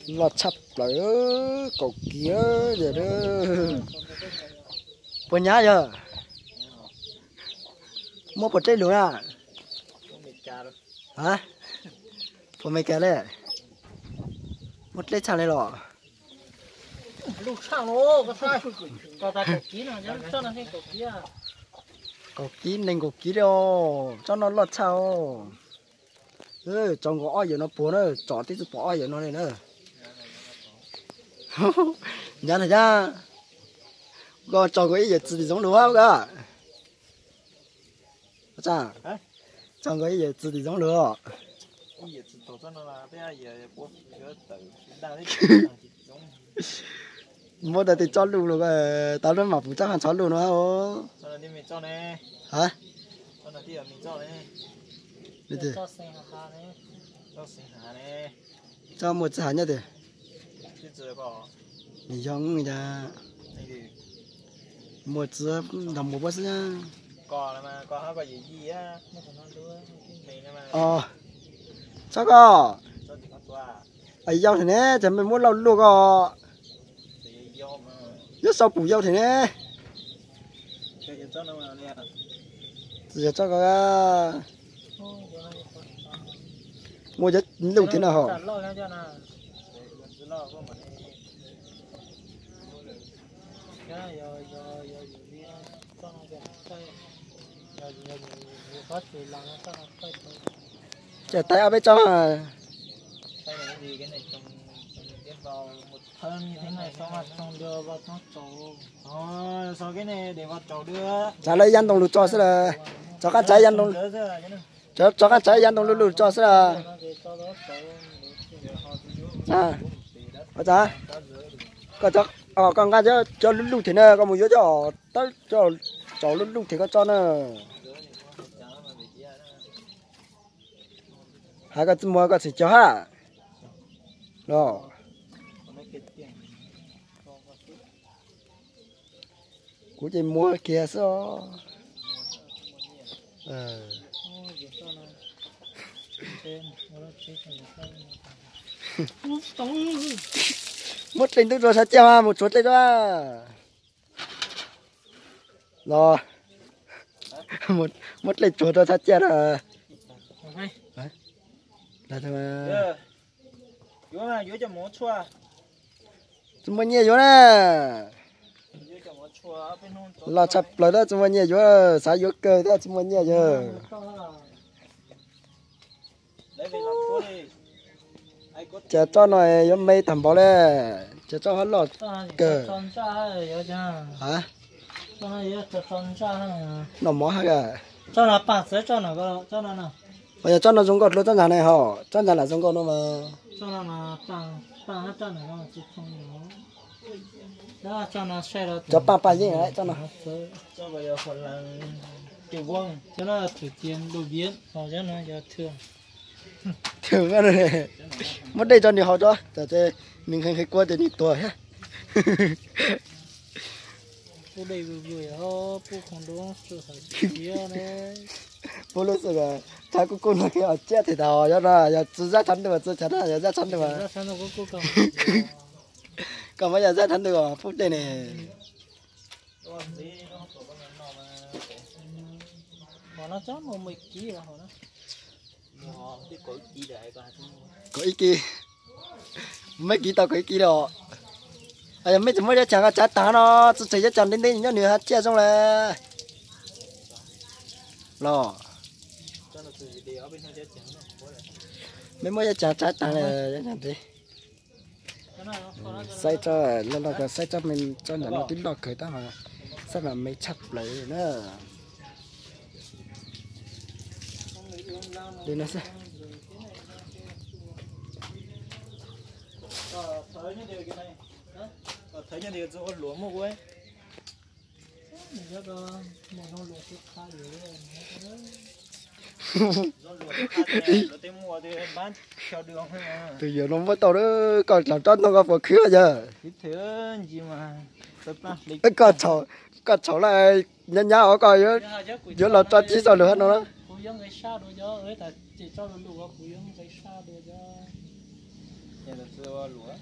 Loj tshaj plaws, kaum kiv yog. Puas nyab yog? Muab puas dlej lug na? A, puas me kas le? Muab dlej tshaj le los? Kaum kiv nees nkaum kiv le os, tsob no loj tshaj os. Tso nkaus ob yawm no puag na, tsom tib tug pom ob yawm no li na. Nyab na, koj tso nkaus ib yawm txwv tim zoov lug a koj. Tso nkaus ib yawm txwv tim zoov lug. Muab tau tej tsob luj los, tau lub mam pum tsob qab tsob luj no. Tsob muaj txiv hav nyob tiag. Nws yog ua cas muaj txiv nrog muaj puab xwb. Tsob koj, yau thiab ne, ces mej muab lauj luaj koj. Yuav sau pum yau thiab ne. Tsis yog tsob koj, muaj cov luj thiab no hos. Ces tais ob peb tsob. Tsav lawv yav ntoo lug tso xwb las. Tsob qaab tsav yav ntoo, tsob qaab tsav yav ntoo lug lug tso xwb las. Koj nqa cov lub luj thiab na, koj mus yuav cov tawb cov tsaus lub luj thiab koj tso na. Hais koj txiv muag koj tseem cog hab los? Kuv ces muag kiag xwb os. Muab dlej ntub rau sab ciaj mas mus tsuav dlej rau. Los, muab dlej tsuav rau sab ciaj na. Tsis muaj nyiaj yuav na. Los tshaj plaws tab tsis muaj nyiaj yuav, xav yuav kawg tab tsis muaj nyiaj yuav. Ces tsob no yuav me tag npaum le, ces tsob hab loj kawg. Noj mov hab. Yog tsob no zoo nkauj dlua tsob ntag ne hos, tsob ntag lam zoo nkauj no mas. Cov paaj paaj yeeb tsob no. Muab dej tso nws haus tso, nws nqhis nqhis kua ces nws tuag thiab. Puab lub xwm txhab kuj kuj no kheev os tsiab tes tas yog no yog tsi zaj tshav ntuj tsi chav na yog zaj tshav ntuj. Koj muab yog zaj tshav ntuj os puab dej ne. Kaum ib kis, meb kis tau kaum ib kis los. Yog meb tsis muab yab caag koj tsav taag no, tsi tseg yab caag ntev ntev nyob nws hab tsiaj zoo le. Los, meb muab yab caag tsav taag le, yab caag ntev. Saib tsob loj loj kawg, saib tsob me, tsob ntawm no twb loj kawg tab mas saib mas me tshaj plaws na. Li no xwb. Tus yawg no muab tau, koj tsaug tsob ntoo koj puas khwv yawg? Koj tsaug lawm, nyab nyab os koj yuav los tso tsib txoj lus hab no na. Kuv yuav nqe sab dua cov, tab sis tso lus lus kuv yuav nqe sab dua cov. Ces tus txiv ua luam.